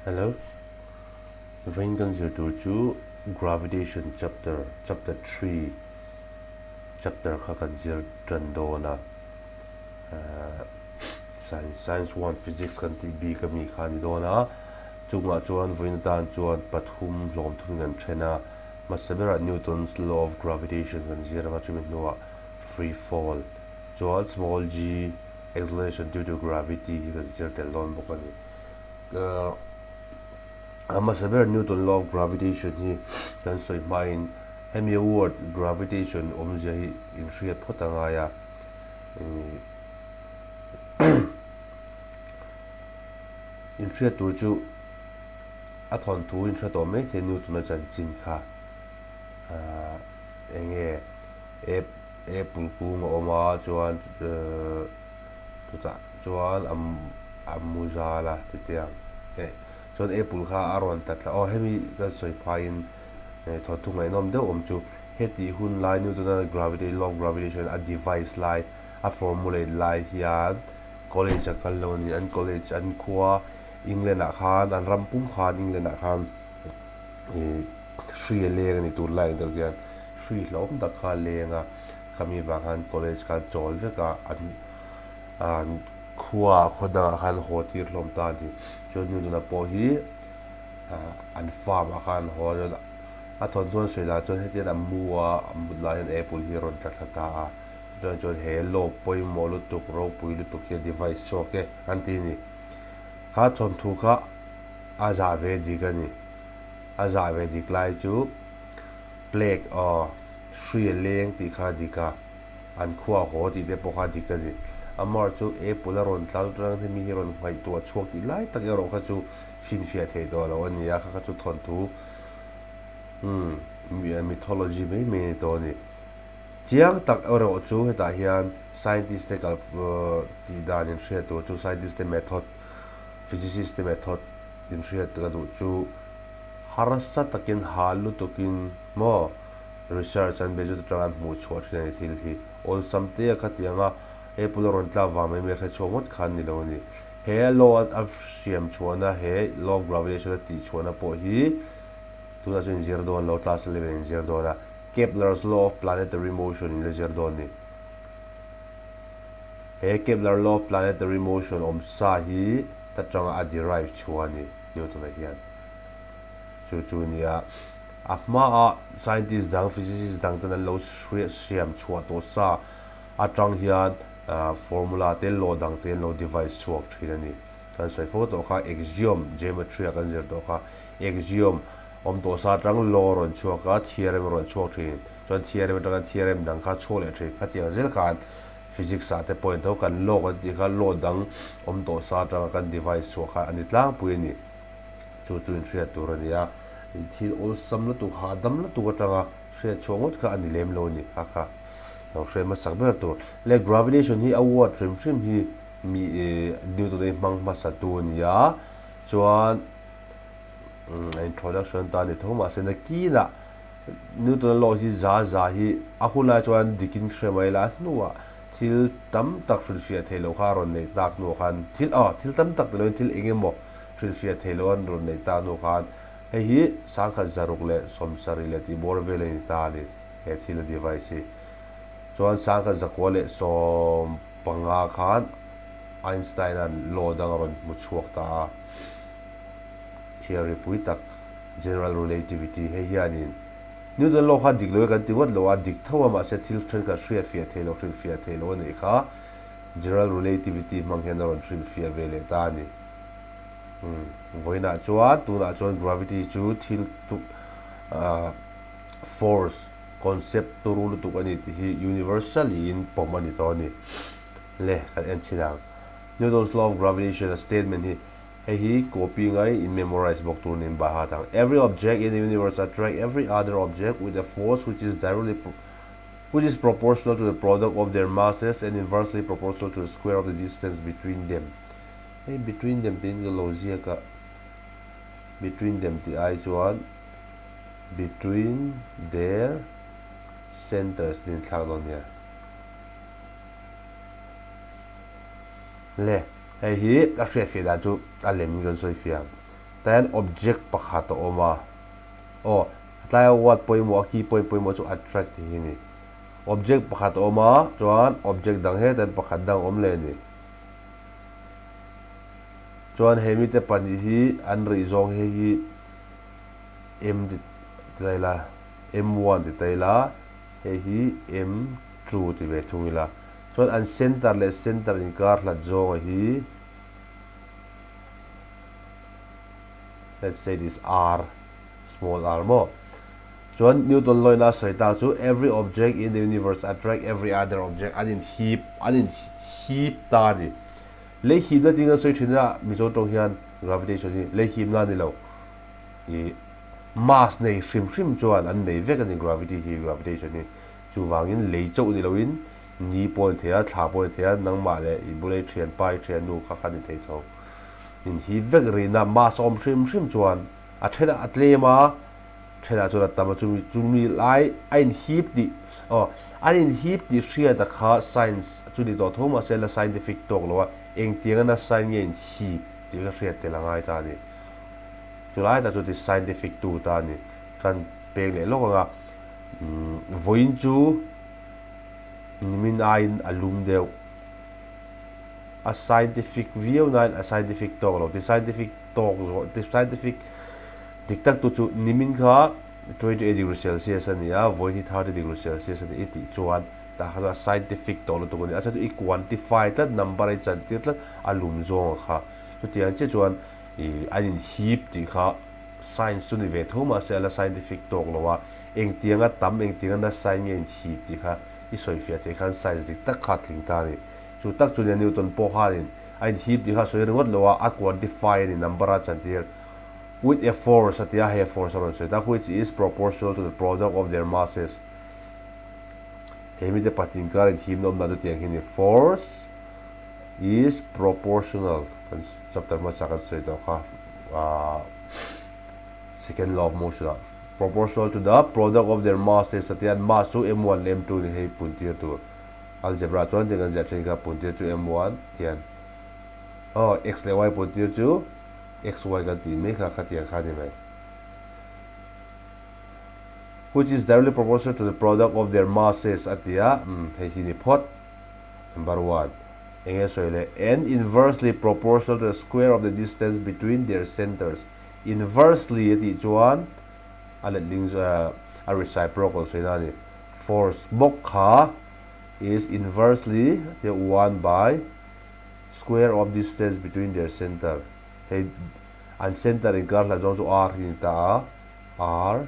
Hello, vawiin kan zir tur chu Gravitation chapter, chapter 3 chapter kha kan zir tan dawn a. Science, science 1 physics kan tih bik ami kha a ni dawn a. Chungah chuan vawiin atan chuan pathum hlawm thum kan then a. Hmasa berah Newton's law of gravitation kan zir anga chumi hnuah free fall chuan small g acceleration due to gravity hi kan zir tel dawn bawk a ni. A hmasa ber Newton law of gravitation hi kan sawi hmain hemi word gravitation awmzia hi inhriat phawt a ngai a. Inhriat tur chu a thawnthu in hre tawh mai thei Newton a chanchin kha eng nge apple kung a awm a chuan chutah chuan a a mu zal a titiang eh chuan apple kha a rawn tla thla aw hemi kan sawi phaiin thawnthu ngaihnawm deuh awm chu hetih hun lai Newton a gravity law of gravitation a device lai a formulate lai hian college a kal lo a ni an college an khua England ah khan an ram pum khan England ah khan ih hri a leng a ni tun lai ang deuh hian hri hlauhawm tak kha a leng a khami vang khan college khan chawl vek a an an khua khaw dangah khan haw tir hlawm ta a ni chuan Newton-a pawh hi ah an farm ah khan haw a chuan a thawnthu an sawi dan chuan hetiang a mu a a mut lai hian apple hi a rawn tla thla ta a chutah chuan he law pawimawh lutuk ropui lutuk hi a device chhuak e an ti a ni. Kha thawnthu kha a zah ve dik a ni. A zah ve dik lai chu plague aw hri a leng tih kha a dik a, an khua a haw tih te pawh kha a dik a ni. Amar chu apple a rawn tlal rang hi mi hi rawn ngaihtuah chhuak tih lai tak erawh kha chu finfiah theih tawh loh a ni a, kha kha chu thawnthu umm mythology mai mai a ni tawh a ni. Chiang tak erawh chu hetah hian scientist te kal tih dan inhriat tur chu scientist te method, physicist te method inhriat ka duh chu harsa takin hal lutukin maw research an bei zut atanga an hmuh chhuah thin a ni thil hi. Awlsam te a khatiang a apple a rawn tlak vang mai mai hre chhuak ngawt khan ni lo a ni. He law a hriam chhuahna he law of gravitation a tih chhuahna pawh hi tunah chuan inzir dawn lo class 11 inzir dawn a. Kepler's law of planetary motion in la zir dawn ni. He Kepler law of planetary motion awm sa hi ta tanga a derive chhuah a ni Newton-a hian. Chu chu nia a hmaa scientist dang, physicist dang ten an lo siam chhuah tawh sa atang hian formula te, law dang te an lo devise chhuak thin a ni. Kan sawi fo tawh kha axiom, geometry ah kan zir tawh kha axiom Awm tawh sa atang law rawn chhuak a, theorem a rawn chhuak thin. Chuan theorem atanga theorem dang kha chhuak leh thin. Khatiang zel khan physics ah te pawhin tho kan law kan tih kha law dang awm tawh sa atanga kan device chhuah kha a ni tlangpui a ni. Chu chu inhriat tur a ni a, thil awlsam lutuk, hahdam lutuk atanga hriat chhuah ngawt kha a ni lem lo a ni. Kha kha lo hre hmasak ber tur. Le gravitation hi a word hrim hrim hi mi Newton-a hi hmang hmasa tu a ni a, chuan Introduction tan ni tho mahse nakinah Newton-a law hi za za hi a hunlai chuan dikin hre mai la, a hnuah thil tam tak hrilhfiah theih loh kha a rawn neih tak hnuah khan thil aw thil tam tak ti loin thil eng emaw hrilhfiah theih loh an rawn neih tak hnuah khan hei hi 1770 leh tih bawr vel a ni ta a ni he thil a device hi. Chuan 1915 khan Einstein-a'n law dang a rawn hmu chhuak ta a. Theory pui tak, General Relativity, hei hianin Newton law kha dik lo e kan ti ngawt lo a, dik tho a mahse thil thenkhat hriatfiah theih loh, hrilhfiah theih loh a neih kha General Relativity hmang hian a rawn hrilhfiah ve leh ta a ni. Umm, vawiinah chuan tunah chuan gravity chu thil force, concept turu lutuk a ni tih hi universally in pawm a ni tawh a ni. Le, kan en chhin ang. Newton's law of gravitation a statement hi Hei hi copy ngai in memorize bawk tur niin ba hat ang. Every object in the universe attract every other object with a force which is directly which is proportional to the product of their masses and inversely proportional to the square of the distance between them. Hei between them tiin ka lo ziak a, between them tih ai chuan between their centers tiin thlak dawn nia. Le, hei hi a hriatfiah dan chu a lem in kan sawi fiah ang. Tah hian object pakhat a awm a, aw tlaia word pawimawh a key point pawimawh chu attract tih hi a ni. Object pakhat a awm a, chuan object dang hetah hian pakhat dang a awm leh a ni. Chuan he mite pahnih hi an rih zawng hei hi M ti ta ila, M1 ti ta ila, hei hi M2 ti ve thung ila. Chuan an center leh center inkar hlat zawnga hi let's say this r, small r maw. Chuan Newton law in a sawi tak chu every object in the universe attract every other object an inhip an inhip ta a ni. Lei hipna ting an sawi thin a Mizo tawng hian gravitation hi lei hipna a ni lo. I mass nei hrim hrim chuan an nei vek a ni gravity hi gravitation hi. Chuvangin lei chauh ni loin ni pawh a ni thei a, thla pawh a ni thei a, nangmah leh i bula i thianpa i thiannu kha kha a ni thei tho. Inhip vek rihna mass a awm hrim hrim chuan a thenah a tlem a, thenah chuan a tam a, chumi chumi lai a inhip tih aw an inhip tih hriata kha science chu ni tawh tho mahse la scientific tawk lo a, engtiang a nasa in nge inhip tih kha hriat tel a ngai ta a ni. Chulai tak chu ti scientific tu ta a ni. Kan peng leh lawk ang a, vawiin chu nimin aiin a lum deuh. A scientific viau nain a scientific tawk lo. Ti scientific tawk zawh, ti scientific dik tak tu chu nimin kha 28 degree celsius a ni a, vawiin hi 30 degree celsius a ni i tih chuan tah kha chuan a scientific tawh lutuk a ni. A chhan chu i quantify tlat, number a i chantir tlat a lum zawng a kha. Chutiang chiah chuan i an inhip tih kha science chu ni ve tho mahse a la scientific tawk lo a, engtianga tam engtianga nasa in nge inhip tih kha i sawifiah theih khan science dik tak kha a tling ta a ni. Chu tak chu nia Newton pawh khanin a inhip tih kha a sawi ringawt lo a, a quantify a ni number a chantir with a force a ti a, hei a force a rawn sawi ta which is proportional to the product of their masses. He mite pahnih inkar inhipna awm dan chu tiang hi a ni, force is proportional kan chapter hmasa kan sawi tawh kha second law of motion ah proportional to the product of their masses a tia an mass chu m1 leh m2 ni hei pun tir tur algebra chuan tiang kan ziah thin kha pun tir chu m1 hian aw x leh y pun tir chu xy kan tih mai kha khatiang kha ni mai which is directly proportional to the product of their masses a tia hei hi ni phawt. Number one, eng nge sawi le? And inversely proportional to the square of the distance between their centers. Inversely a tih chuan a letling a reciprocal sawina a ni. Force bawk kha is inversely tia 1 by square of distance between their center. Hei an center inkar hlat zawng chu r hi ni ta a, r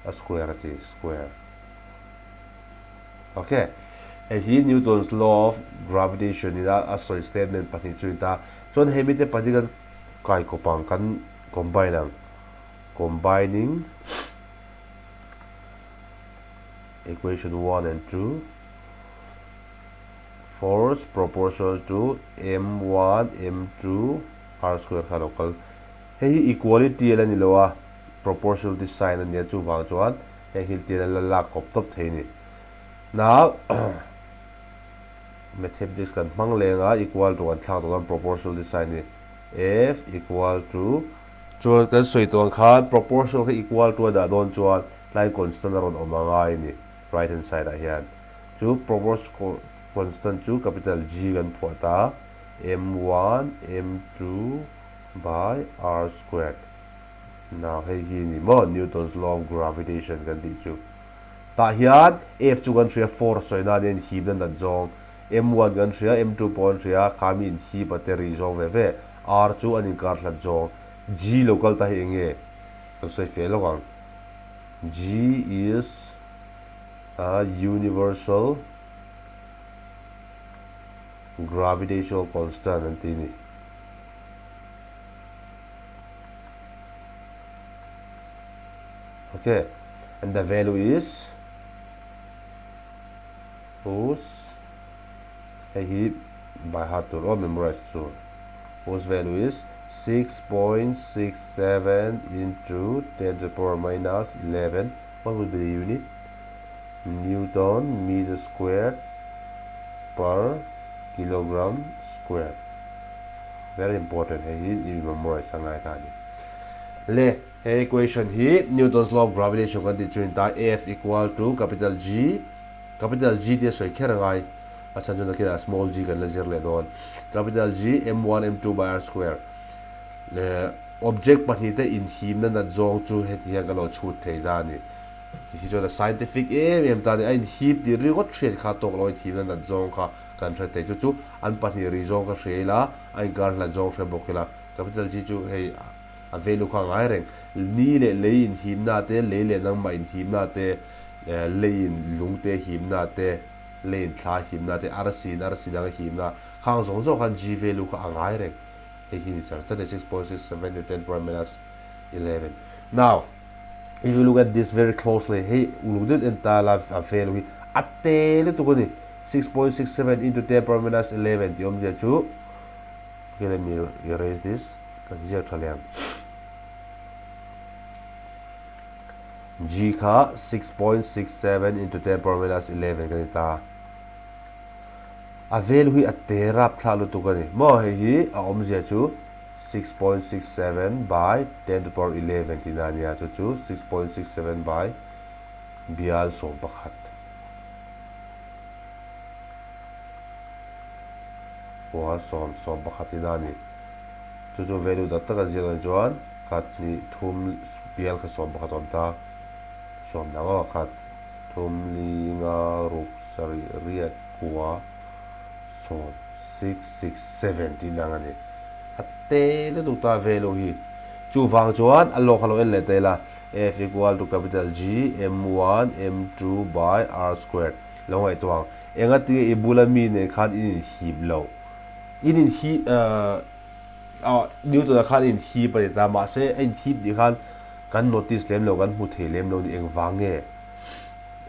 a square a ti, square. Ok. Hei hi Newton's law of gravitation in a a sawi statement pahnih chu a ni ta. Chuan hei mite pahnih kan kai kawp ang, kan combine ang. Combining equation 1 and 2 force proportional to m1 m2 r square kha lo kal. Hei hi equality a la ni lo a, proportionality sign a nia chuvang chuan Heng hi tian a la lak kawp tawp thei a ni. Now, mathematics kan hmang leng a, equal to kan thlak tawh dawn proportional design hi. F equal to chuan kan sawi tawh ang khan proportional kha equal to a dah dawn chuan tlai constant a rawn awm a ngai a ni right hand side ah hian. Chu proportional constant chu capital G kan phuah ta m1 m2 by r squared. Now hei hi ni maw Newton's law of gravitation kan tih chu. Tah hian F chu kan hria force sawi nan hian hip na nat zawng, M1 kan hria, M2 pawh kan hria, kha mi in hip a te rih zawng ve ve, R chu an inkar hlat zawng, G lo kal ta hi eng nge kan sawi feh lawk ang. G is a universal gravitational constant an ti ni. Okay, and the value is whose hei hi by heart tur aw memorize tur whose value is 6.67 into 10 to the power minus 11 what will be the unit newton meter squared per kilogram squared very important hei hi i memorize a ngai ta a ni. Le, he equation hi Newton's law of gravitation kan tih chu in ta F equal to capital G, capital G tia sawi kher a ngai, a chhan chu nakinah small g kan la zir leh dawn, capital G m1 m2 by r square. Le, object pahnihte inhimna nat zawng chu heti hian kan lo chhut thei ta a ni. Ti hi chuan a scientific em em ta a ni, a inhip tih ringawt hriat kha tawk lo a inhimna nat zawng kha kan hre thei. Chu chu an pahnih ri zawng kha hria ila, a inkar hlat zawng hre bawk ila, capital G chu hei a value kha a ngai reng. Ni leh lei inhimna te, lei leh nangmah inhimna te, leiin lungte himna te, leiin thla himna te, arsi in arsi dang a himna, khang zawng zawng khan G value kha a ngai reng. Hei hi ni char char a ni, 6.67 to 10 power minus 11. Now, if you look at this very closely, hei uluk deuh en ta la a value hi a te lutuk a ni, 6.67 into 10 power minus 11 tih awmzia chu, okay let me erase this, kan ziak tha leh ang. G kha 6.67 into 10 power minus 11 kan ni ta. A value hi a te rapthlah lutuk a ni maw, hei hi a awmzia chu 6.67 by 10 to power 11 tihna a nia, chu chu 6.67 by bial 11 kua sawm 11 tihna a ni. Chu chu value tak tak an ziak dan chuan khat hnih thum bial kha 11 a awm ta, sawm dang aw khat thum li nga ruk sarih riat kua sawm six six seven tih dang a ni. A te lutuk ta ve lo hi. Chuvang chuan a lawk a lo en leh ta ila, F equal to capital G M one M two by R squared lo ngaihtuah ang. Engatinge i bula mi nen khan in inhip loh? In inhip ah Newton-a khan a inhip a ni ta, mahse a inhip tih khan kan notice lem lo, kan hmu thei lem lo ni engvang nge?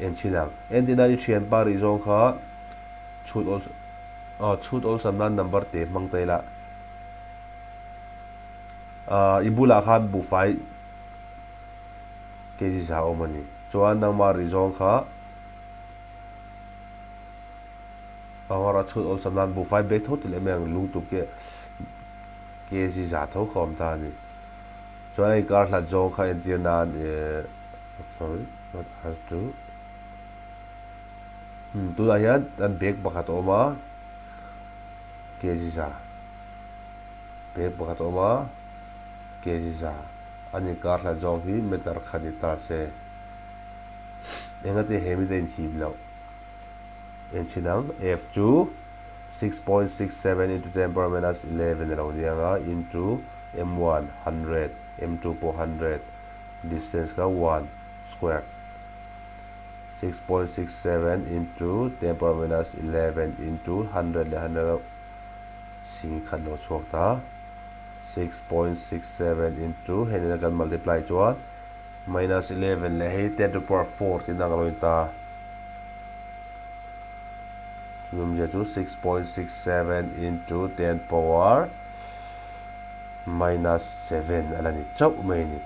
En chhin ang. Entina i thianpa rih zawng kha chhut awl aw chhut awlsam nan number te hmang ta ila. Ahh i bulah khan buhfai kg za awm a ni. Chuan nangmah rih zawng kha Pangara chhut awlsam nan buhfai bag tho ti leh mai ang lungtup ke kg za tho kha awm ta a ni. Chuan a inkar hlat zawng kha entir nan eh sorry not R two hmm tunah hian kan bag pakhat a awm a kg za bag pakhat a awm a kg za an inkar hlat zawng hi meter khat ni ta se engati he mite inhip loh enchhin ang F chu 6.67 into 10 power minus 11 a lo ni ang a into M1 100 M2 pawh 100 distance kha 1 square 6.67 into 10 power minus 11 into 100 leh 100 sing khat lo chhuak ta 6.67 into hei nena kan multiply chuan minus 11 leh hei 10 to power 4 tih na ang lo in ta chumi awmzia chu 6.67 into 10 power minus 7 a la ni chauh mai a ni.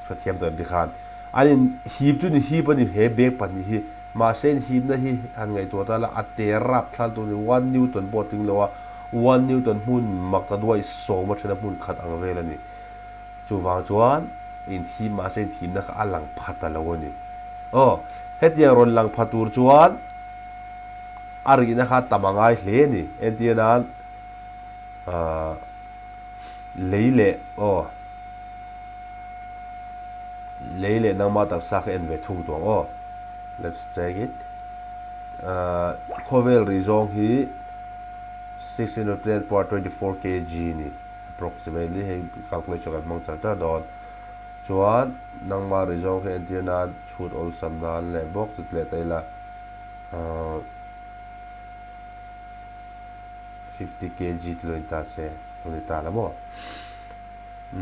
Hrethiam tawh em ti khan an in hip chu ni hip a ni he bag 2 hi mahse in hipna hi han ngaihtuah ta la a te rap thlal tur a ni one newton pawh a tling lo a one newton hmun mak ta duai sawm a then a hmun khat ang vel a ni chuvang chuan in hip mahse in hipna kha a lang pha ta lo a ni aw hetiang rawn lang pha tur chuan a rihna kha tam a ngai hle a ni entir nan ahh lei leh aw. Lei leh nangmah taksa kha en ve thung tawh ang aw. Let's check it. Ahh khawvel rih zawng hi 610.24 kg ni approximately hei calculation kan hmang char char dawn. Chuan nangmah rih zawng khi entir nan chhut awlsam nan leh bawk tit leh ta ila ahh 50 kg ti lo in ta se lo ni ta la maw.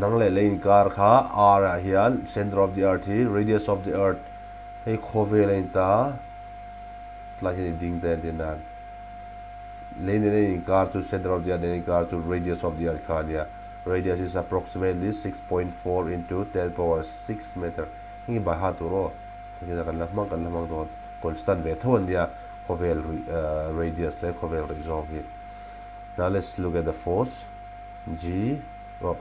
Nang leh lei inkar kha R ah hian center of the earth hi radius of the earth hei khawvel a inta tlai hian i ding ta entir nan lei nena inkar chu center of the earth nena inkar chu radius of the earth kha a nia radius is approximately 6.4 into 10 power 6 meter heng hi by heart tur aw engtin kan la hmang kan la hmang dawn constant ve tho a nia khawvel radius leh khawvel rih zawng hi now let's look at the force G. Oh.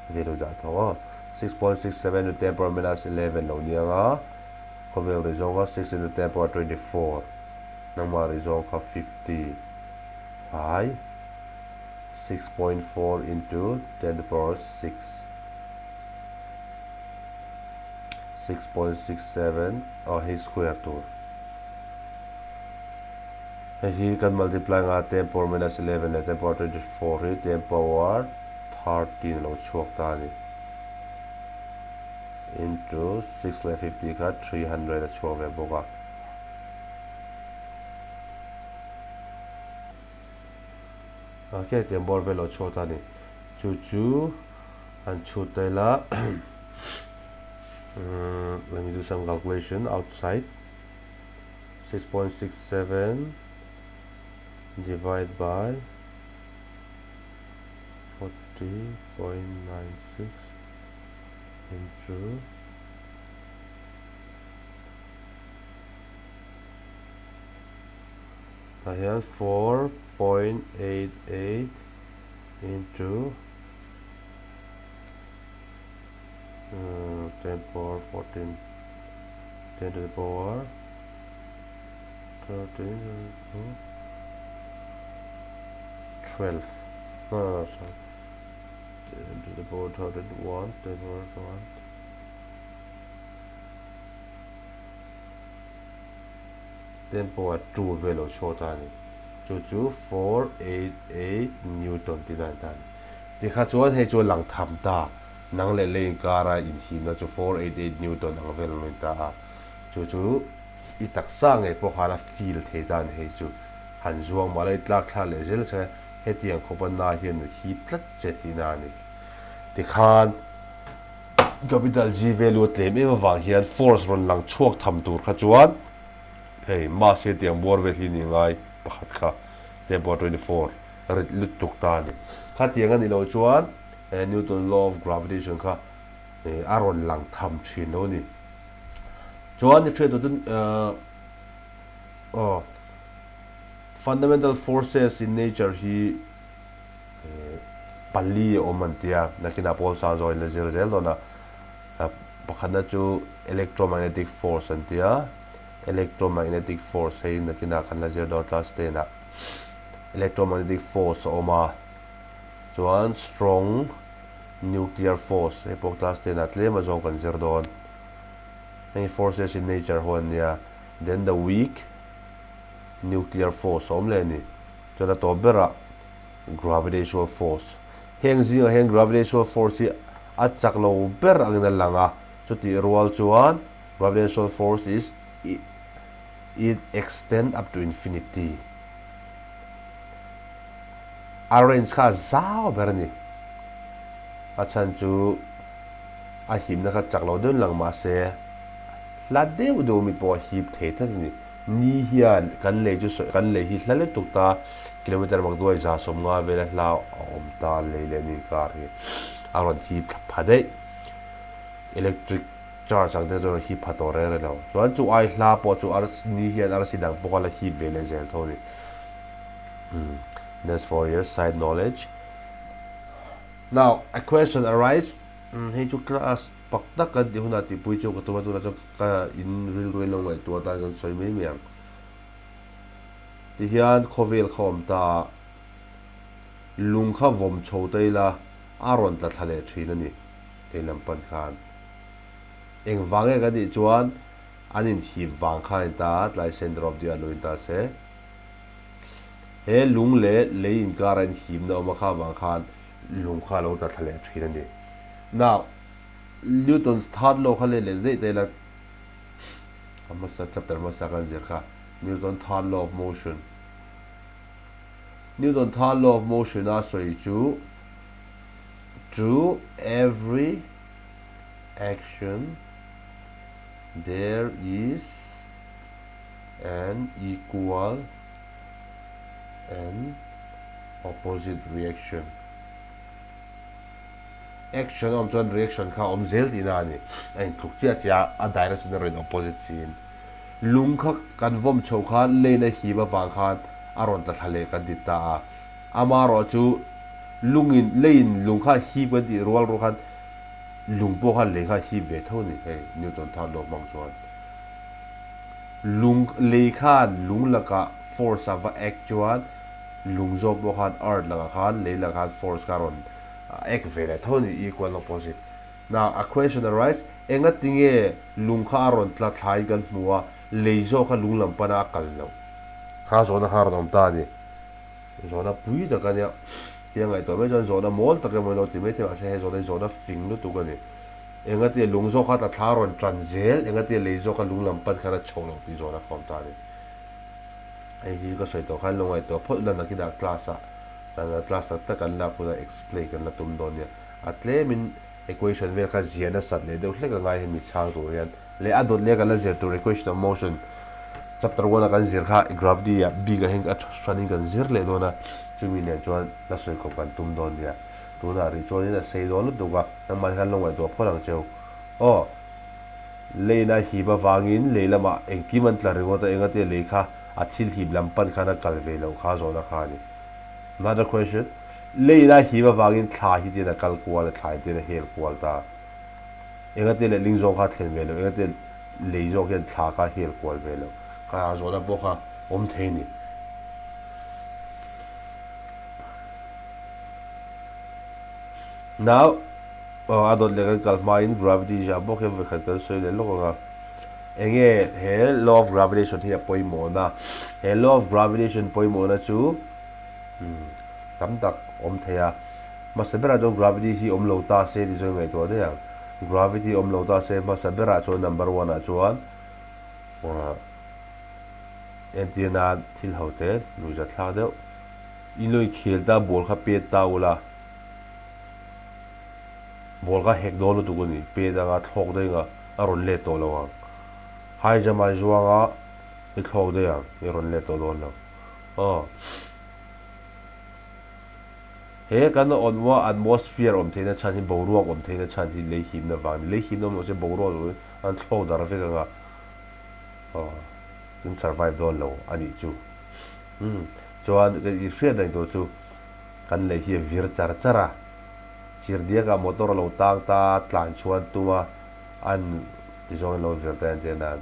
Value dah tho aw. 6.67 into 10 power minus 11 lo ni anga, khawvel rih zawng kha 6 into 10 power 24, nangmah rih zawng kha 50 hlai 6.4 into 10 to the power 6. 6.67 aw hei square tur. Hei hi kan multiply nga 10 power minus 11 leh 10 power 24 hi 10 power 13 a lo chhuak ta a ni. Into 6 leh 50 kha 300 a chhuak ve bawk a. Ok, tiang bawr vel lo chhuak ta a ni. Chu chu han chhut ta ila let me do some calculation outside 6.67 divide by 40.96 into tah hian 4.88 into 10 power 14 10 to the power 13 12 no no no sorry 10 to the power 13 1 10 power 1 10 power 2 vel lo chhuak ta a ni chu chu 488 newton tihna a ni ta a ni tikha chuan hei chu a lang tham ta nang leh lei inkara inthimna chu 488 newton ang vel ang lo ni ta a chu chu i taksa ngei pawh khan a feel thei ta a ni hei chu han zuang mah la i tlak thlak leh zel che hetiang khawpa na hian a hip tlat che tihna a ni tikhan Capital G value a tlem em avang hian force rawn lang chhuak tham tur kha chuan hei mass hi tiang buar vel hi ni ngai pakhat kha 10.24 rit lutuk ta a ni. Khatiang a nih loh chuan he Newton law of gravitation kha a rawn lang tham thin lo a ni. Chuan i hriat duh chu aw fundamental forces in nature hi pali a awm an tia, nakinah pawl sang zawk in la zir zel dawn a, pakhatna chu electromagnetic force an tia, electromagnetic force hei nakinah kan la zir dawn class ten ah electromagnetic force a awm a, chuan strong nuclear force hei pawh class ten ah tlem a zawng kan zir dawn, heng hi forces in nature ho an nia, then the weak nuclear force a awm leh a ni. Chuan a tawp berah gravitational force. Heng zingah hian gravitational force hi a chak lo ber angin a lang a, chutih rual chuan gravitational force is it extend up to infinity. A range kha a zau ber a ni. A chhan chu a himna kha chak lo deuhin lang mahse hla deuh deuh mi pawh a hip thei tlat a ni. Ni hian kan lei chu sawi kan lei hi hla lutuk ta, kilometre makduai 150 vela hla a awm ta lei leh ni inkar hi a rawn hip thla pha daih. Electric charge ang te chuan a rawn hip pha tawh reng reng lo. Chuan chu ai hla pawh chu arsi ni hian arsi dang pawh kha la hip ve leh zel tho a ni. Umm that's for your side knowledge. Now a question arise, umm hei chu class pak tak kan tih hunah tihpui chu ka tum a tunah chuan Ka in rilru in lo ngaihtuah atan kan sawi mai mai ang. Tihian khawvel kha awm ta a, lung kha vawm chho ta ila a rawn tla thla leh thin a ni lei lam pan khan. Engvang nge kan tih chuan an inhip vang kha a ni ta a, tlai center of the earth lo in ta se. He lung leh lei inkara inhipna awm a kha vang khan lung kha a lo tla thla leh thin a ni. Now. Newton's third law kha let leh daih ta ila, a hmasa chapter hmasa kan zir kha, Newton third law of motion. Newton third law of motion a sawi chu to every action there is an equal and opposite reaction. Action a awm chuan reaction kha a awm zel tihna a ni. A intluk chiah chiah a, a direction erawh in opposite siin. Lung kha kan vawm chho khan lane a him avang khan a rawn tla thla leh kan ti ta a. Amaherawh chu Lungin, leiin lung kha hip kan tih rual rual khan lung pawh khan lei kha hip ve tho a ni, hei Newton third law hmang chuan. Lung, lei khan lung lakah force a va act chuan lung zawk pawh khan earth lakah khan lei lakah khan force kha a rawn act ve leh tho a ni, equal and opposite. Now, a question arise, engatinge lung kha a rawn tla thlaiin kan hmu a, lei zawk kha lung lam pana a kal loh? Kha zawhna kha a rawn awm ta a ni. Zawhna pui tak a nia. Tia ngaihtuah mai chuan zawhna mawl tak emaw ilo ti mai thei mahse he zawhna hi zawhna fing lutuk a ni. Engatia lung zawk kha tla thla rawn tan zel, engatia lei zawk kha lung lam pan khan a chho loh tih zawhna kha awm ta a ni. Hei hi ka sawi tawh khan lo ngaihtuah phawt ila nakinah class ah class tak tak kan lak hunah explain kan la tum dawn nia. A tlemin equation vel kha ziah nasat leh deuh hlek a ngai hemi chhang tur hian. Leh a dawt leh kan la zir tur equation of motion chapter one a kan zir kha gravity ah bik ah hian a hranin kan zir leh dawn a, chumi nen chuan la sawi khawp kan tum dawn nia. Tunah rih chuanin a sei dawn lutuk a, nangmah hian lo ngaihtuah phawt ang cheu. Aw, lane a hip avangin lei lamah engkim an tla ringawt a, engatia lei kha a thil hip lam pan khan a kal ve loh kha zawhna kha a ni. Another question, lane a hip avangin thla hi tian a kal kual a, thla hi tian a hel kual ta. Engate lehling zawng kha thlen ve lo, engate lei zawk hian thla kha hel kual ve lo. Kha zawhna pawh kha awm thei a ni. Now, a dawt leh kan kal hmain gravity zah bawk hian vawikhat kan sawi leh lawk ang a. Enge he law of gravitation hi a pawimawhna? He law of gravitation pawimawhna chu tam tak awm thei a. Hmasa berah chuan gravity hi awm lo ta se tih chuan ngaihtuah daih ang. Gravity awm lo ta se hmasa berah chuan number one ah chuan entir nan thil ho te nuihzat thlak deuh. In lo inkhel ta ball kha pet ta ula ball kha hek dawn lutuk a ni. Pet anga thlawk daih anga a rawn let tawh lo ang. High jump ah zuanga i thlawk daih ang i rawn let tawh dawn lo. Aw. He kan awmna atmosphere awm theihna chhan hi boruak awm theihna chhan hi lei himna vang a ni. Lei himna awm lo se boruak lo in an thlawk dar vek anga aw kan survive dawn lo a nih chu. Umm chuan kan i hriat reng tur chu kan lei hi a vir char char a, chirhdiakah motor a lo tang ta tlan chhuan tum a an ti zawng in lo vir ta entir nan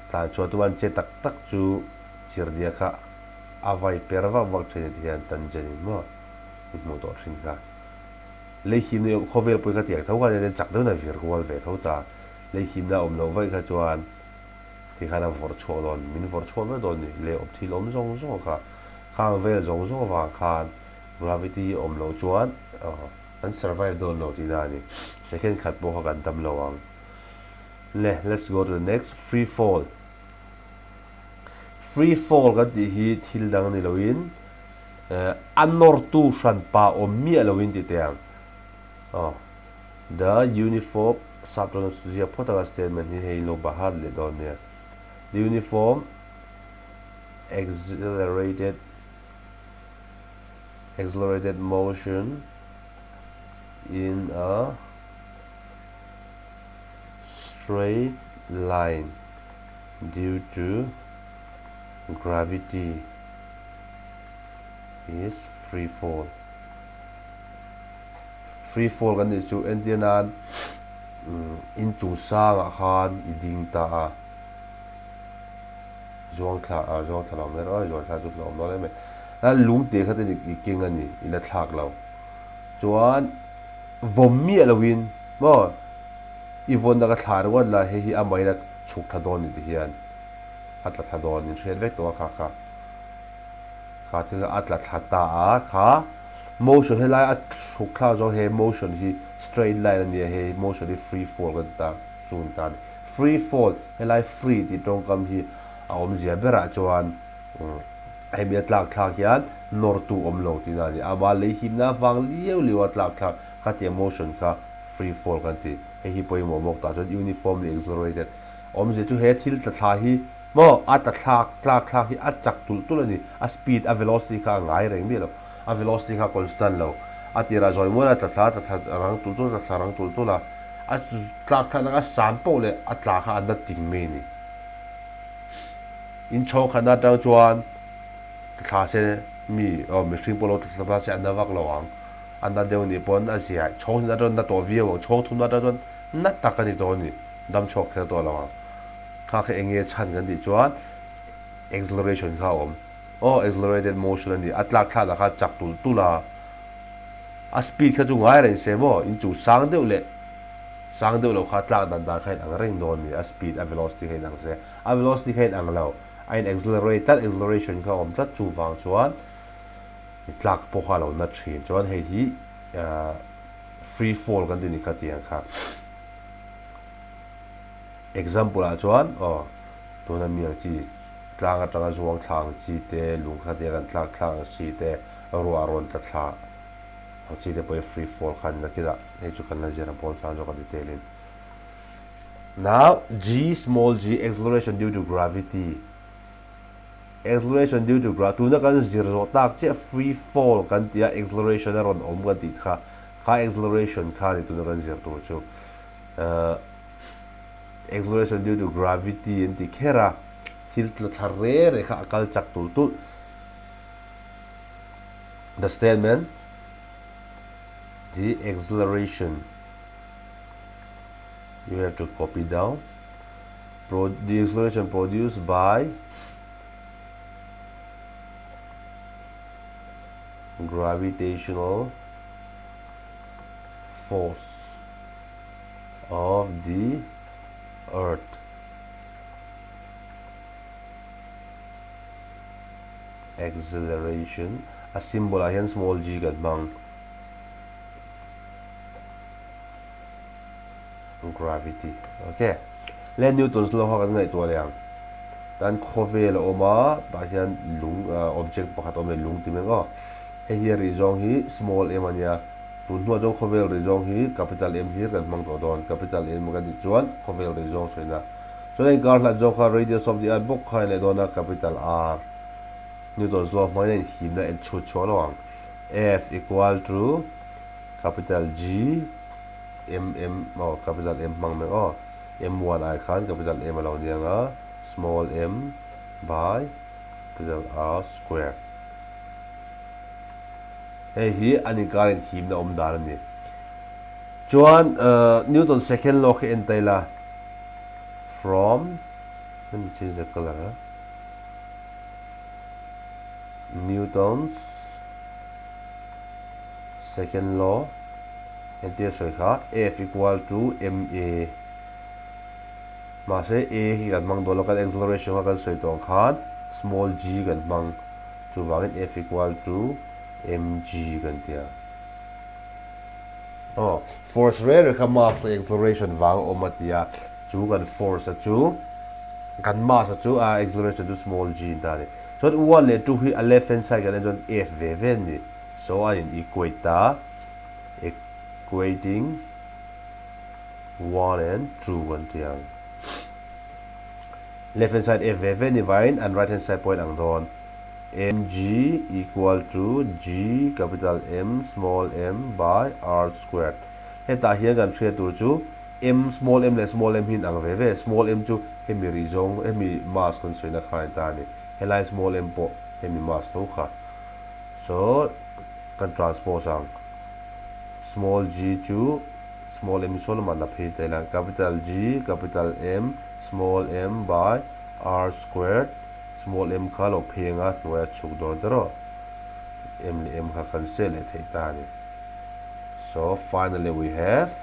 tlan chhuan tum a an che tak tak chu chirhdiak kha A vai per vak vak thin a ti hian Tanzen in maw i hmuh tawh thin kha. Lei himna i awm khawvel pawh hi kha tiang tho khan nia chak deuhin a vir kual ve tho ta. Lei himna a awm loh vaih kha chuan ti khan a vawrh chhuak dawn, min vawrh chhuak vek dawn ni. Lei awm thil awm zawng zawng kha khang vel zawng zawng avang khan gravity hi awm loh chuan kan survive dawn lo tihna a ni. Second khat pawh kha kan dam lo ang. Le, let's go to the next, free fall. Free fall kan tih hi thil dang ni loin a nawrtu hranpa awm miah loin ti teh ang. Aw, the uniform sap chuan ziak phawt anga statement hi hei lo bahat leh dawn nia. The uniform accelerated accelerated motion in a straight line due to gravity is free fall. Free fall kan tih chu entir nan in chung sangah khan i ding ta a, zuang thla ah zuang thla lo mai rawh zuang thla chu hlauhawm dawn em em a, lung te kha te i keng a ni i la thlak lo chuan vawm miah loin maw i vawnna ka thlah ringawt la hei hi a main a chhuk thla dawn ni ti hian a tla thla dawn in hriat vek tawh a kha kha kha thil kha a tla thla ta a kha motion helai a chhuk thlak zawng he motion hi straight line a nia hei motion hi free fall kan ti ta chu ni ta a ni free fall helai free tih tawngkam hi a awmzia berah chuan hemi a tlak thlak hian nawrtu awm lo tihna a ni ama lei himna avang liau liau a tlak thlak khatia motion kha free fall kan ti. Hei hi pawimawh bawk tah chuan uniformly accelerated awmzia chu he thil tla thla hi maw a tla thlak tlak thlak hi a chak tulh tulh a ni. A speed, a velocity kha a ngai reng miah lo. A velocity kha constant lo. A tirah zawi mual a tla thla, a tla thla rang tulh tulh a, tla thla rang tulh tulh a. A tlak thlakna kha a san poh leh a tla kha a na ting mai a ni. Inchhawng khatna atang chuan tla thla se. Mi aw mihring pawh lo tla thla ta se a na vak lo ang. A na deuh nih pawn a zia chhawng hnih atang na tawh viau ang. Chhawng thum atang chuan na tak a ni tawh a ni. Dam chhuak kher tawh lo ang. Kha kha eng nge chhan kan tih chuan acceleration kha a awm. Aw accelerated motion a ni. A tlak thlak dah kha chak tulh tulh a. A speed kha chu ngai reng se maw in chu sang deuh leh sang deuh lo kha tlak dan dan kha in ang reng dawn a ni. A speed a velocity kha in ang se. A velocity kha in ang lo. A in accelerate tlat, acceleration kha a awm tlat chuvang chuan i tlak pawh kha a lo na thin. Chuan hei hi free fall kan ti ni kha tiang kha. Example ah chuan aw tuna mi ang chi tlang atanga zuang thla ang chi te, lung kha tia kan tlak thlak ang chi te, ruah rawn tla thla ang chi te pawh hi free fall kha a ni nakinah hei chu kan la zir ang pawn sang zawk a detail in. Now, g small g acceleration due to gravity Acceleration due to gra tuna kan zir zawh tak chiah free fall kan tih a acceleration a rawn awm kan tih kha kha acceleration kha ni tuna kan zir tur chu ahh acceleration due to gravity an ti kher a thil tla thla re re kha a kal chak tulh tulh The statement the acceleration you have to copy down pro the acceleration produced by gravitational force of the earth acceleration a symbol ah hian small g kan hmang gravity ok le Newton's law kha kan ngaihtuah leh ang tan khawvel a awm a tah hian lung object pakhat a awm leh lung ti mai aw hei hi a rih zawng hi small m a nia tun hnuah chuan khawvel rih zawng hi capital M hlir kan hmang tawh dawn capital M kan tih chuan khawvel rih zawng sawi na chuan a inkar hlat zawng kha radius of the earth bawk kha a leh dawn a capital R Newton's law hmangin a inhimna en chhut chhuah lo ang F equal to capital G M M aw capital M hmang mai aw M one ai khan capital M a lo ni ang a small m by capital R square hei hi an inkar inhimna awm dan a ni chuan Newton second law khi en ta ila from let me change the color a Newton's second law entir sawi kha F equal to ma mahse a hi kan hmang dawn lo kan acceleration kha kan sawi tawh ang khan small g kan hmang chuvangin F equal to mg kan ti a aw force reng reng kha mass leh acceleration vang a awm a ti a chu kan force a chu kan mass a chu a acceleration chu small g an ta a ni chuan one leh two hi a left hand side kan en chuan F ve ve a ni. So an in equate ta, equating 1 and 2 kan ti ang. Left hand side F ve ve ni vaiin an right hand side pawhin ang dawn. Mg equal to G capital M small m by R squared. Hetah hian kan hriat tur chu M small m leh small m hi in ang ve ve. Small m chu hemi rih zawng, hemi mass kan sawina kha a ni ta a ni. Helai small m pawh hemi mass tho kha. So kan transpose ang small g chu small m sawn lamah la phei ta ila capital G capital M small m by r squared small m kha lo phei anga hnuaia chhuk dawn te rawh m leh m kha kan seh leh theih ta a ni so finally we have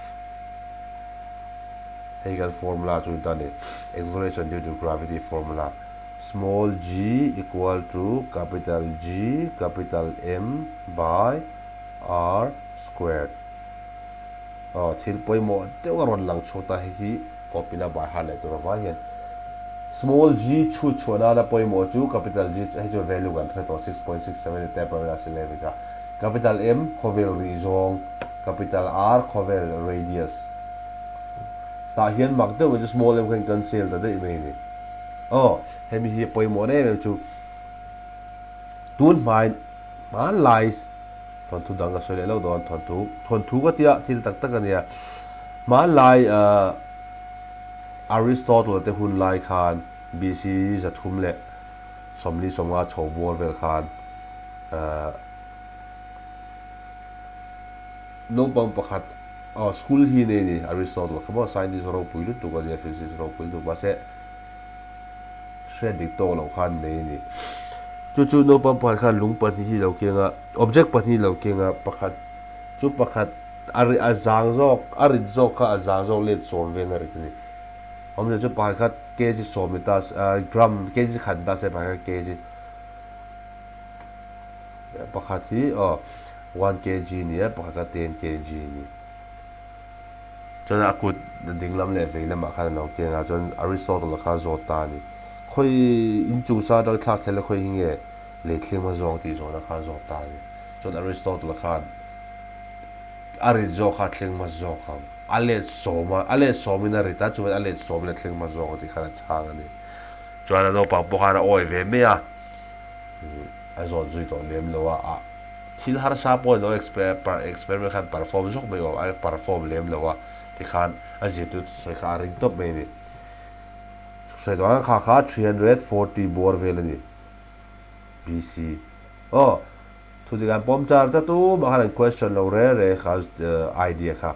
hei kan formula chu ni ta a ni acceleration due to gravity formula. Small g equal to capital G capital M by R squared. Aw, thil pawimawh deuh a rawn lang chhuak ta hei hi copy la by heart leh tur avang hian small g chhut chhuah nana pawimawh chu capital G hei chu value kan hre tawh 6.67 in ten per minus 11 kha capital M khawvel rih zawng capital R khawvel radius tah hian mak deuh mai chu small m kha in cancel ta daih mai a ni. Aw, hemi hi a pawimawh em em chu tun hmain hmanlai thawnthu dang ka sawi leh lo dawn, thawnthu thawnthu ka tia thil tak tak a nia. Hmanlai ah Aristotle te hun lai khan BC 360 chho bawr vel khan. Naupang pakhat aw school hi nei a ni Aristotle kha maw scientist ropui lutuk a nia physicist ropui lutuk mahse hriat dik tawk loh khan nei a ni. Chu chu naupang pakhat khan lung pahnih hi lo keng a object pahnih lo keng a pakhat chu pakhat a ri a zang zawk a rit zawk kha a zang zawk let sawm vel a rit a ni. Awmzia chu pakhat kha kg sawm ni ta se gram kg khat ni ta se pakhat kha kg Pakhat hi aw one kg ni a, pakhat kha 10 kg ni. Chuan a kut dinglam leh vei lamah khan a lo keng a, chuan Aristotle-a kha zawt ta a ni. Khawi inchung sa atang thlak thel a khawi hi nge lei thling hma zawng tih zawhna kha a zawt ta a ni. Chuan Aristotle-a khan a rit zawk kha a thleng hma zawk ang, a let sawm a, a let sawmin a rit a, chuan a let sawmin a thleng hma zawk ang tih khan a chhang a ni. Chuan a naupang pawh khan a awi ve mai a. A zawt zui tawh lem lo a, a thil harsa pawh lo experiment khan perform zawk mai awm a perform lem lo a tikhan a zirtir sawi kha a ring tawp mai a ni. Sawi tawh ang kha kha 340 bawr vel a ni BC. Aw thu dik an pawm char char tumah khan an question lo re re kha idea kha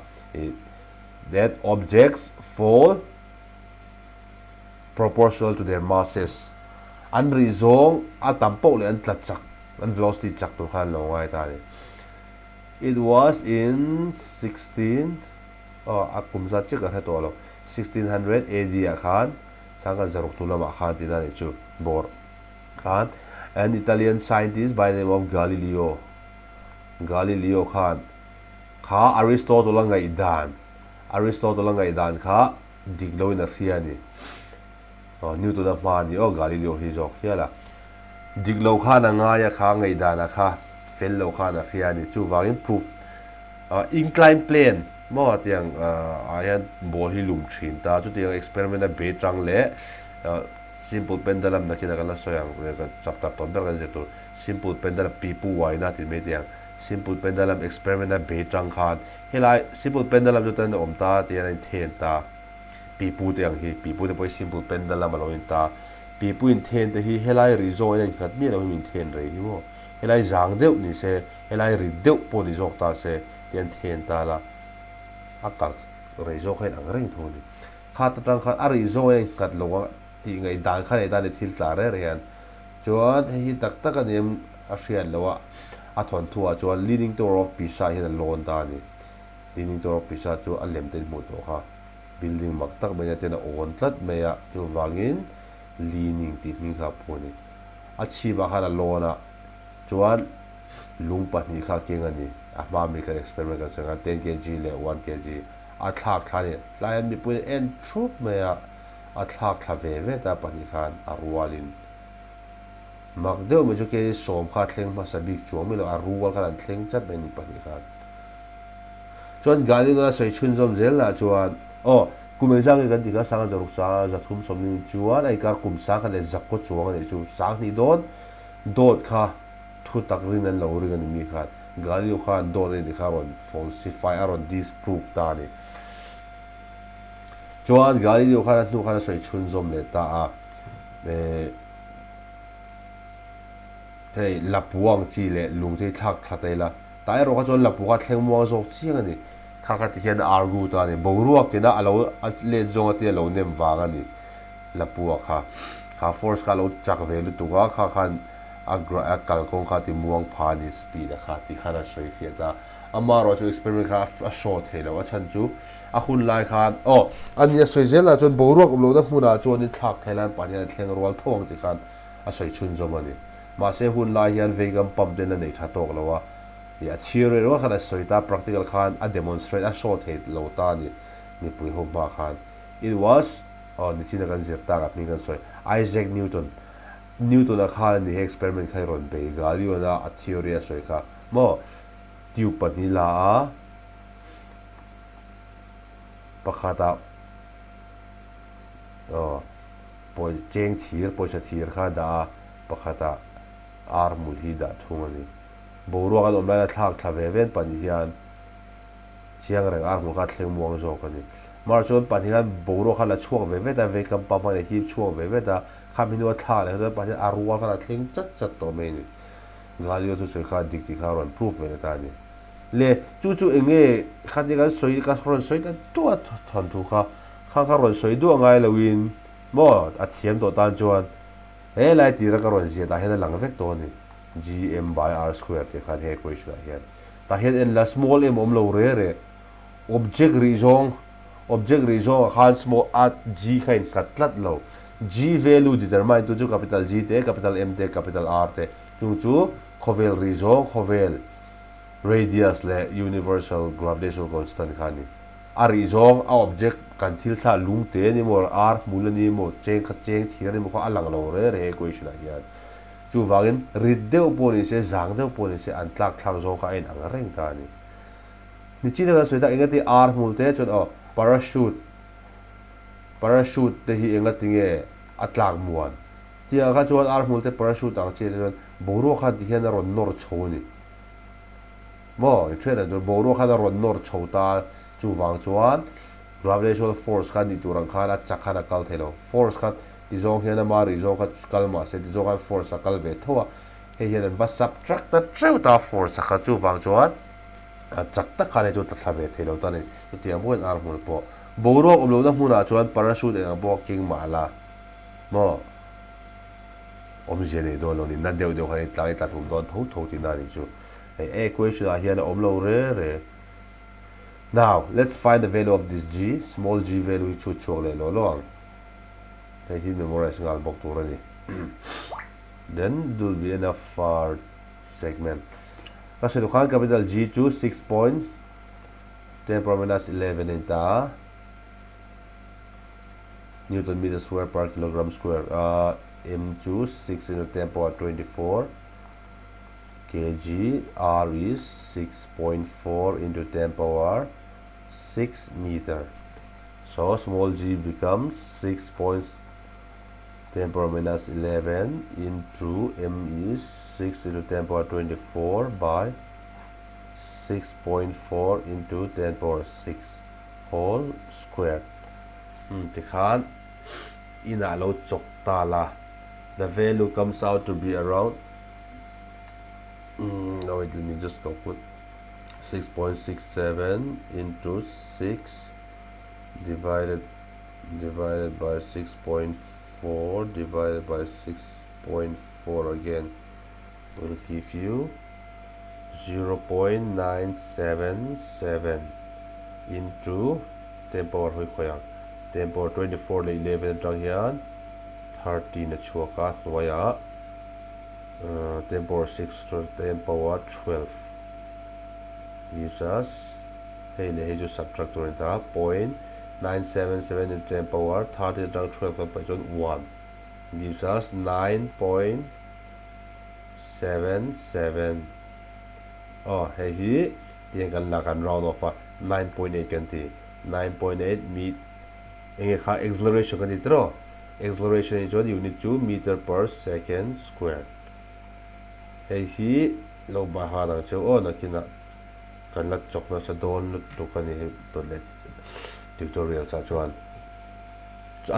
that objects fall proportional to their masses, an rih zawng a tam poh leh an tla chak, an velocity chak tur khan an lo ngai ta a ni. It was in 16, aw a kum zat chiah ka hre tawh lo, 1600 AD ah khan, sangkhat zaruk hnu lamah khan tihna a nih chu, bawr khan an Italian scientist by name of Galileo, Galileo khan kha Aristotle a ngaihdan, Aristotle a ngaihdan kha Dik loin a hria a ni. Aw, Newton a hma a ni aw, Galileo hi zawk hial a. Dik lo khan a ngai a kha, ngaihdan a kha, fel lo khan a hria a ni. Chuvangin proof, incline plane maw tiang ah hian ball hi lum thin ta. Chutiang experiment a bei tang leh simple pendulum nakin a kan la sawi ang, chapter tawn ber kan zir tur, simple pendulum pipu uaina tih mai tiang simple pendulum experiment a bei tang khan Helai simple pendulum chu tan a awm ta tih hian a inthen ta. Pipu te ang hi, pipu te pawh hi simple pendulum a lo in ta. Pipu inthen te hi helai rih zawngin a innghat miah lo hi min then rei hi maw. Helai zang deuh ni se, helai ri deuh pawh ni zawk ta se tih an then ta la, a kal rei zawk kha in ang reng tho a ni. Khat atang khan a rih zawngin a innghat lo a tih ngaihdan kha nei ta a ni thil tla reng reng hian. Chuan hei hi tak tak a ni em a hriat loh a, a thawnthu ah chuan Leaning Tower of Pisa hian a lawn ta a ni. Leaning Tower of Pisa chu a lem te in hmuh tawh kha. Building mak tak mai nia ten a awn tlat mai a, chuvangin Leaning tih hming kha a pu a ni. A chhip ah khan a lawn a, chuan lung pahnih kha a keng a ni. A hma mi kan experiment kan sawi khan 10 kg leh 1 kg a thlak thla a ni. Tlai hian mipui an en thup mai a, a thlak thla ve ve ta pahnih khan a rualin. Mak deuh mai chu kei sawm kha a thleng hmasa bik chuang mai lo, a rual khan an thleng chat mai ni pahnih khan. Chuan Galileo a sawi chhunzawm zel lah chuan, Aw, kum engzah nge kan tih kha sanga zaruk sa zathum sawmni chuan a inkar kum sang khat leh zakkaw chuang a neih chu sanghnih dawn dawt kha thu tak rin an lo ring a ni mi khan. Galileo khan dawt a ni tih kha a rawn falsify, a rawn disprove ta a ni. Chuan Galileo khan a hnu khan a sawi chhunzawm leh ta a, eh, hei lapu ang chi leh lung te hi thlak thla ta ila, tah erawh kha chuan lapu kha a thleng muang zawk chiang a ni. Kha kha ti hian a argue ta a ni. Boruak ina a lo a let zawng a tia lo nem vang a ni lapu a kha. Kha force kha a lo chak ve lutuk a, kha khan a a kalkawng kha a ti muang pha a ni speed a kha ti khan a sawi fiah ta. Amaherawh chu experiment kha a show thei lo a chhan chu a hun lai khan aw a ni a sawi zel ah chuan boruak awm lohna hmunah chuan in thlak thei lai pahnih hian a thleng rual tho ang tih khan a sawi chhunzawm a ni. Mahse hun lai hian veigam pump ten a nei tha tawk lo a, ih a theory rual khan a sawi ta practical khan a demonstrate a show thei lo ta a ni mipui ho hma khan. It was aw nichina kan zir tak a hming kan sawi Isaac Newton Newton a khan a ni he experiment kha i rawn bei Galileo-na a theory a sawi kha maw tube pahnih la a pakhatah aw pawi cheng thir pawisa thir kha a dah a, pakhatah ar hmul hi dah thung a ni. Boruak an awm laia thlak thla ve ven pahnih hian chiang reng ar hmul kha a thleng muang zawk a ni. Mar chuan pahnih khan boruak kha la chhuak ve vet a, vei kam pump khan a hip chhuak ve vet a, khami hnua thlak leh kha chuan pahnih a rual khan a thleng chat chat tawh mai a ni. Galileo thusawi kha dik tih kha a rawn proof ve ta a ni. Le, chu chu eng nge khatia kan sawi ka rawn sawi ta duah thawnthu kha, kha kha rawn sawi duah ngai loin maw a thiam tawh tan chuan he lai tira ka rawn ziah tah hian a lang vek tawh a ni. GM by R square tih khan he equation ah hian tah hian en la small m awm lo re re object rih zawng object rih zawng ah khan small a G kha innghat tlat lo G value determine tu chu capital G te capital M te capital R te chung chu khawvel rih zawng khawvel radius leh universal gravitational constant kha a ni. A rih zawng a object kan thil thlah lung te a ni maw ar hmul a ni maw cheng kha cheng thir a ni maw kha a lang lo re re equation ah hian. Chuvangin rit deuh pawh ni se zang deuh pawh ni se an tlak thlak zawng kha a inang reng ta a ni. Nichina kan sawi tak engati ar hmul te chuan aw parachute parachute te hi engati nge a tlak muan tiang kha chuan ar hmul te parachute ang chiah te chuan boruak khan ti hian a rawn nawr chho a ni. Maw i hriat ang chuan boruak khan a rawn nawr chho ta chuvang chuan gravitational force kha nih tur ang khan a chak khan a kal thei lo. Force kha ti zawng hian ama rih zawng kha kal mah se ti zawng khan force a kal ve tho a, hei hian an va subtract ta teuh ta force a kha chuvang chuan a chak tak khan hei chu ta thla ve thei lo ta a ni. Chutiang bawkin ar hmul pawh boruak awm lohna hmunah chuan parachute eng ang pawh a keng mah la maw awmzia nei dawn lo ni na deuh deuh khan i tla i tla hlum dawn tho tho tihna a nih chu. Hei a equation ah hian a awm lo re re. Now, let's find the value of this g, small g value hi chhut chhuak leh law law ang. Hei hi memorize nghal bawk tur a ni. Then it will be enough for segment. Ka sawi duh khan capital G chu 6.10 power minus 11 a ni ta a. Newton meter square per kilogram square a m chu 6 into 10 power 24 kg r is 6.4 into 10 power 6 meter. So small g becomes 6 points 10 power minus 11 into m is 6 into 10 power 24 by 6.4 into 10 power 6 whole square. Tikhan inah lo chawk ta la. The value comes out to be around no wait let me just go put 6.67 into 6 divided divided by 6.4 divided by 6.4 again will give you 0.977 into 10 power hoi khoyang 10 power 24 leh 11 atang hian 13 a chhuak a hnuaiah 10 power 6 chuan 10 power 12 gives us hei leh hei chu subtract tur a ni ta 0.977 into 10 power 13 atang 12 kan paih chuan 1 gives us 9.77 aw hei hi tiang kan la kan round off a 9.8 kan ti 9.8 mi enge kha acceleration kan ti tiraw acceleration hi chuan unit chu meter per second square hei hi lo bai han ang cheu aw nakinah kan la chawk nasa dawn lutuk a ni hei dawt leh tutorials ah chuan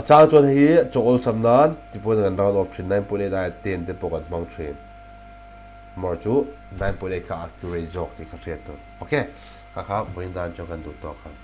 a chang chuan hei hi chaw awlsam nan tipuan kan round off thin 9.8 aia 10 te pawh kan hmang thin mar chu 9.8 kha accurate zawk tih ka hriat tur okay kha kha vawiin dan chuan kan duh tawk ang.